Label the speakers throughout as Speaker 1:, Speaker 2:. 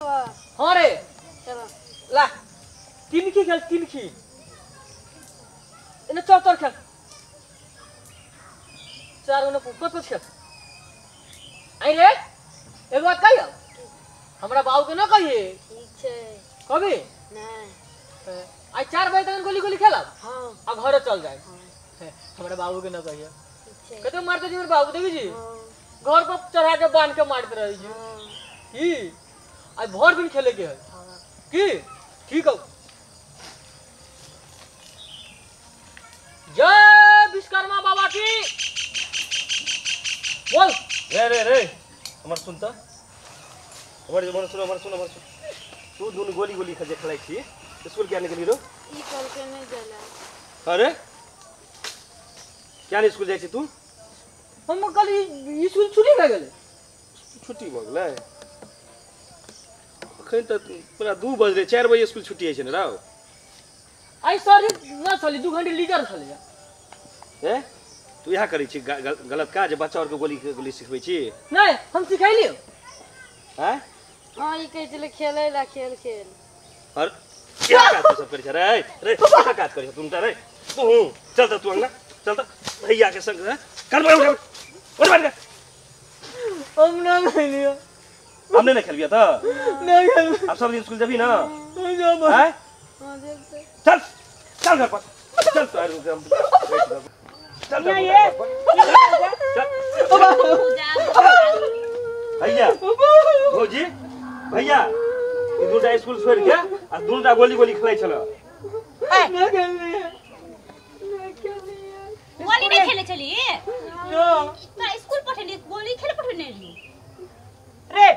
Speaker 1: हाँ रे ला तिनकी खेल तिनकी एने चल चल खेल चार ओने कत कत खेल आई रे एगो बात कहियो हमरा बाबू के न कहिए
Speaker 2: ठीक छै
Speaker 1: कभी
Speaker 2: नहीं
Speaker 1: आई 4 बजे तक गोली गोली खेलब।
Speaker 2: हां
Speaker 1: आ घरे चल जाए। हमरा बाबू के न कहिए कते मारते जी बाबू देखी जी घर पर चढ़ा के बांध के मारते रही जी की आज भर दिन खेले के है की ठीक हो। जय विश्वकर्मा बाबा की बोल।
Speaker 3: रे रे रे हमर सुन त हमर हमर सुन हमर सुन हमर सुन तू दुनु गोली गोली खजे खेलै छी स्कूल क्या निकली रो
Speaker 2: ई कल के नहीं जाला।
Speaker 3: अरे क्या नहीं स्कूल जाय छी तू?
Speaker 1: हम कल स्कूल छुट्टी भए गेलै।
Speaker 3: छुट्टी भऽ गेलै अखन त पूरा 2 बजलै 4 बजे स्कूल छुट्टी होइ छै ने राव।
Speaker 1: आई सर न छली 2 घंटे लीजर छलै।
Speaker 3: ए तू इहा करै छी गलत काज बच्चा और के गोली गोली सिखबै छी?
Speaker 1: नहीं हम सिखैलियो।
Speaker 3: हैं
Speaker 2: हां ई कहै छलै खेलै ला खेल खेल
Speaker 3: और क्या काज सब करै छै रे रे क्या काज करै तुम त रे तू चल त तू अंगना चल त भैया के संग कर उठ उठ बैठ
Speaker 1: हम ना खेलियो।
Speaker 3: हमने नहीं खेलबिया त
Speaker 1: नहीं खेल।
Speaker 3: अब सब दिन स्कूल जबी ना?
Speaker 1: जाब।
Speaker 3: हैं
Speaker 2: हां जब
Speaker 3: चल चल घर पर चल तो चल
Speaker 4: नहीं ये
Speaker 3: चल भैया भौजी भैया ई दुटा स्कूल छोड़ के आ दुटा गोली गोली खेलै छल।
Speaker 1: ना खेललिए ना खेललिए
Speaker 5: गोली नहीं खेले छली
Speaker 1: ना
Speaker 5: तोरा स्कूल पठेली गोली खेले पठेने रही
Speaker 4: रे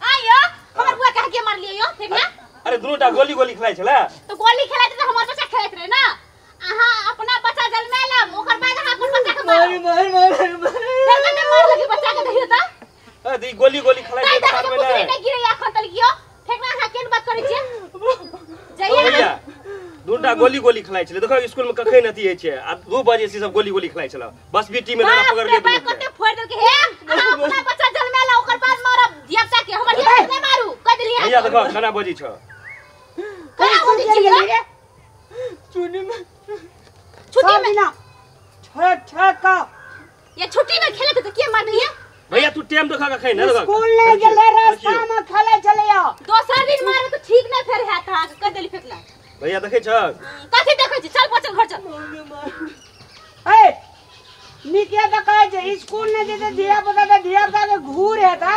Speaker 5: आयो हमर बुआ कह के मार लियो यो फेंक ना।
Speaker 3: अरे दुटा गोली गोली खेलै छला
Speaker 5: तो गोली खेलैत त हमर बच्चा खेलैत रहे ना। अहा अपना बच्चा जन्मेलम ओकर बाद अहाँ अपन बच्चा के मार
Speaker 1: मार मार मार
Speaker 5: फेर कते मार लगी बच्चा के दहियो त।
Speaker 3: अरे गोली गोली खेलै
Speaker 5: छै त मारबै ना नहीं गिरे अखन तक गियो फेंकना अहाँ केन बात करै छियै जइए
Speaker 3: भैया दुटा गोली गोली खेलै छलै देखो स्कूल में कखै नथी होइ छै आ 2 बजे से सब गोली गोली खेलै छला बस बीटी में दाना पकड़ के
Speaker 5: कते फोड़ देलके हे अहाँ अपना बच्चा जन्मेला ओकर बाद मारब धिया पुता के हमर धिया पुता नहीं मारू कह देलियै।
Speaker 3: भैया देखो खाना बजी छ
Speaker 5: कना बजी छ
Speaker 1: चुनी में
Speaker 5: छुट्टी में
Speaker 4: ना 6 6 का
Speaker 5: ये छुट्टी में खेलत त के मार दिए
Speaker 3: भैया तू टाइम देखा के खै ना देखा
Speaker 4: स्कूल नहीं गेलै रास्ता में खेलै छलै
Speaker 5: दोसर दिन मारब त ठीक नै फेर हैत अहाँ के कह देली फेकला।
Speaker 3: भैया देखै छ
Speaker 5: कथि देखै छी चल पचल घर चल।
Speaker 4: ए निकिया त कहै छै स्कूल नै जेतै धिया पुता त धिया पुता के घूर हेता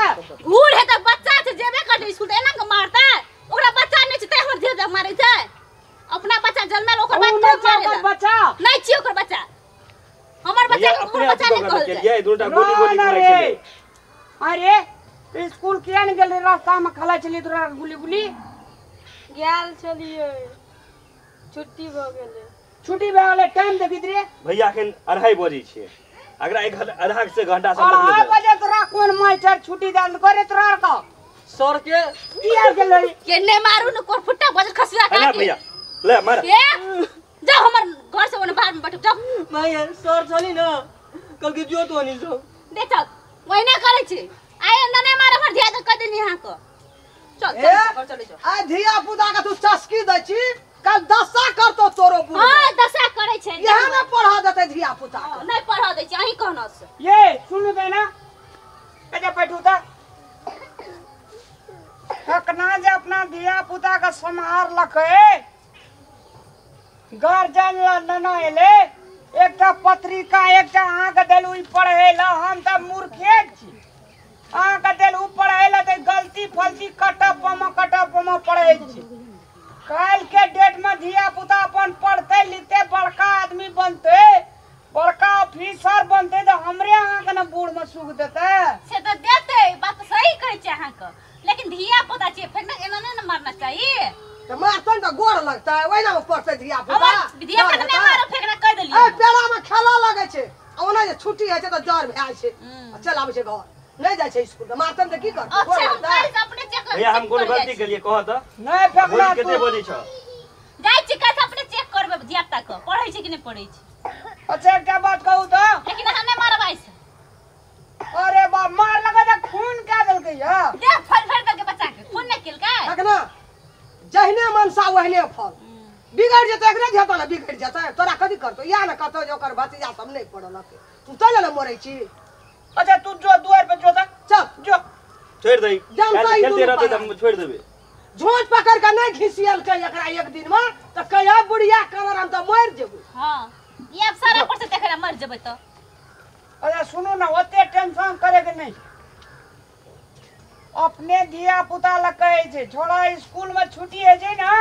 Speaker 5: घूर हेता बच्चा छै जेबे करतै स्कूल त एना के मारतै ओकरा बच्चा नै छै तै हमर धिया पुता मारै छै अपना बच्चा जन्मेल ओकर बाद
Speaker 4: ओ मारे बच्चा
Speaker 5: नै छी ओकर बच्चा हमर बच्चा के ओकर बच्चा नै कहल
Speaker 3: जाय दुटा गोली गोली खेलै छलै।
Speaker 4: अरे स्कूल किया नै गेल रास्ता में खेलै छली तोरा गुली गुली
Speaker 2: गेल छलियै छुट्टी भ गेलै।
Speaker 4: छुट्टी भ गेलै टाइम देखित रे
Speaker 3: भैया अखन 2:30 बजे छै अगरा एक आधा से घंटा से
Speaker 4: 2:30 बजे तोरा कोन मास्टर छुट्टी दे करे तोरा का
Speaker 1: सर के
Speaker 4: किया गेलै
Speaker 5: के नै मारू न कोर फुट्टा बजल खसुआ काट
Speaker 3: भैया ले मार
Speaker 5: ए जाओ हमर घर से ओने बाहर में बैठ जाओ।
Speaker 1: माय सर छली न कल के जो तो नहीं सो
Speaker 5: दे चल ओइने करै छी आइ अंदर नै मार हमर धिया त कह देनी अहाँ को चल चल घर चले जाओ।
Speaker 6: आ धिया पुता के तू चस्की दै छी कल दशा करतो तोरो बुढ़।
Speaker 5: हां दशा करै छै
Speaker 6: इहे न पढ़ा देतै धिया पुता के
Speaker 5: नै पढ़ा दै छी अहीं कहना से
Speaker 4: ये सुनू त ना एते बैठू त ककना जे अपना धिया पुता के सम्हार लखै गार्जियन ला नना एले एकटा पत्रिका एकटा अहाँ के देलू ई पढ़ै ला हम त मूर्खे छी अहाँ के देलू पढ़ै ला त गलती फलती कटप पम पढ़ै छी। काल्हि के डेट में धिया पुता अपन पढ़ते लिखते बड़का आदमी बनते बड़का ऑफिसर बनते त हमरे अहाँ के न बूढ़ में सुख देते
Speaker 5: से त देते बात सही कहै छै अहाँ के लेकिन धिया पुता छै फेर एना नै न मारना चाहिए
Speaker 6: त मारतन त गोर लगतै ओहिना में पढ़तै धिया पुता
Speaker 5: हमर धिया पुता नै मारो फेकना कह देलियै।
Speaker 6: ए पेड़ा में खेला लगै छै आ ओना जे छुट्टी होइ छै त डर भए जाइ छै आ चल आबै छै घर नहीं जाइ छै स्कूल त मारतन त की करतै
Speaker 5: अच्छा हम काल्हि से अपने चेक
Speaker 3: भैया हम कोनो गलती केलियै कह त
Speaker 4: नै फेकना
Speaker 3: कते बजै छ
Speaker 5: जाइ छी काल्हि से अपने चेक करबै धिया पुता के पढ़ै छै कि नै पढ़ै छै।
Speaker 4: अच्छा एकटा बात कहू त
Speaker 5: लेकिन अहाँ नै मारब आइ से
Speaker 4: अरे बाप मार लगा त खून का देलकै या
Speaker 5: दे फड़ फड़ देलकै बच्चा
Speaker 6: ओहने फल बिगड़ जेतै एकरे धिया पुता बिगड़ जेतै तोरा कथी करतौ या ने कहतौ जे ओकर भतीजा सब नहि पढ़लक तू तै ने मरै छी।
Speaker 4: अच्छा तू जो दुआर पे जो
Speaker 6: चल
Speaker 4: जो
Speaker 3: छोड़ दे खेलते रहते त हम छोड़ देबे।
Speaker 6: झोंझ पकड़ के नहीं घिसियलकै एकरा एक दिन में त कहिया बुढ़िया कमर हम त मर जेबै।
Speaker 5: हां ये अब सारा पर से देखरा मर जेबै त।
Speaker 4: अरे सुनू ना ओते टेंशन करे के नहीं अपने धिया पुता ल कहै छै छोड़ा स्कूल में छुट्टी है छै ना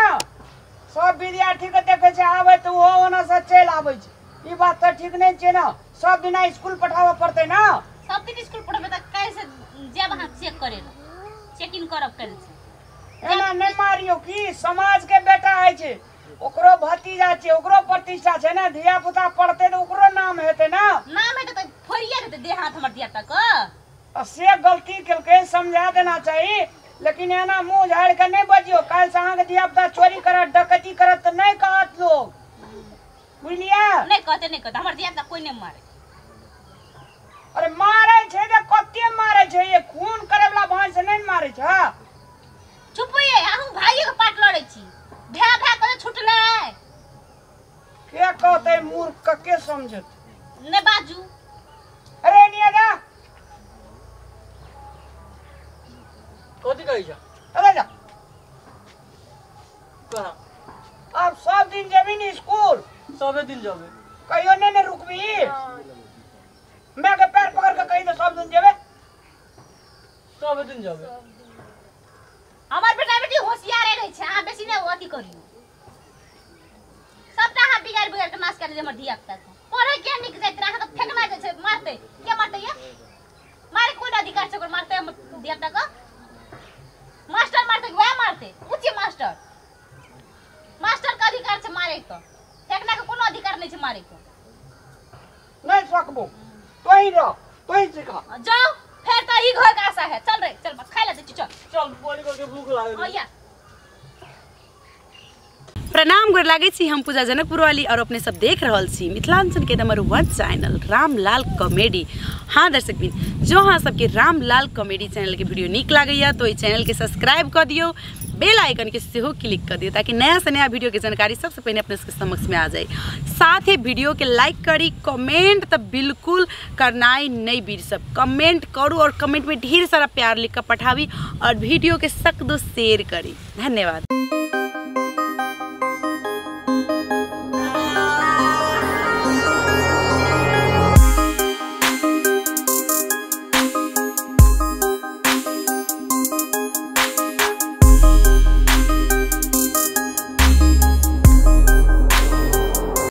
Speaker 4: सब विद्यार्थी के देखे छै आबै त ओहो ओना से चलि आबै छै ई बात त ठीक नहीं छै ना सब दिना स्कूल पठाबऽ पड़तै ना।
Speaker 5: सब दिन स्कूल पठाबे त कैसे जब अहाँ चेक करे चेक इन करब कल से
Speaker 4: एना नहीं मारियो की समाज के बेटा है छै ओकरो भतीजा छै ओकरो प्रतिष्ठा छै ना धिया पुता पढ़ते त ओकरो नाम हेतै ना।
Speaker 5: नाम हेतै त फोड़िया देतै देह हाथ हमर धिया पुता के।
Speaker 4: आ से गलती केलकै समझा देना चाही लेकिन एना मुंह झाड़ के नहीं बजियो काल से अहाँ के धिया पुता चोरी करत डकैती करत त नहीं कहत लोग बुझलियै।
Speaker 5: नहीं कहते नहीं कहते हमर धिया पुता कोई नहीं मारे।
Speaker 4: अरे मारे छै त कते मारे छै ये खून करे वाला भाई से नहीं मारे छै।
Speaker 5: चुप ये अहूँ भाई के पाट लड़ै छी भै भै के छुटलै
Speaker 4: के कहतै मूर्ख के समझत
Speaker 5: ने बाजू।
Speaker 4: अरे निया जा
Speaker 1: कथी कहै छ
Speaker 4: अरे जा
Speaker 1: कहा
Speaker 4: अब सब दिन जेबी नी स्कूल
Speaker 1: सबे दिन जेबे
Speaker 4: कहियो ने ने रुकबी मैं के पैर पकड़ के कहि दे सब दिन जेबे
Speaker 1: सब दिन जेबे।
Speaker 5: हमर बेटा बेटी होशियारे रहै छै अहाँ बेसी नै अथी करियौ सबटा अहाँ बिगाड़ बिगाड़ के नाश कर दे हमर धिया पुता के पढ़ै के निक जाइत रहे अहाँ त फेकना जाइ छै मारतै के मारतै ये मारे कोन अधिकार छै ओकर मारतै हमर धिया पुता के मास्टर मारतै वएह मारतै ऊँचे मास्टर मास्टर के अधिकार छै मारे के फेकना के कोनो अधिकार नहीं छै मारे के।
Speaker 4: नहीं सकबो तोही रह तोही सिखा
Speaker 5: जाओ फिर तो ई घर के आशा है चल रे चल बस खाइ ले चल
Speaker 1: चल बोली करके भूख लागल
Speaker 5: आया।
Speaker 7: प्रणाम गोर लागै छी हम पूजा जनकपुर वाली और अपने सब देख रहल छी मिथिलांचल के नंबर 1 चैनल रामलाल कॉमेडी। हाँ दर्शक बिन जो अहाँ सबके रामलाल कॉमेडी चैनल के वीडियो नीक लागैया तो इस चैनल के सब्सक्राइब कर दियौ बेल आइकन के सेहो क्लिक कर दियौ ताकि नया से नया वीडियो के जानकारी सबसे पहले अपने सबके समक्ष में आ जाए। साथ ही वीडियो के लाइक करी कमेंट तो बिल्कुल करनाइ नहीं बीर सब कमेंट करू और कमेंट में ढेर सारा प्यार लिख कर पठाबी और वीडियो के सख्त शेयर करी। धन्यवाद।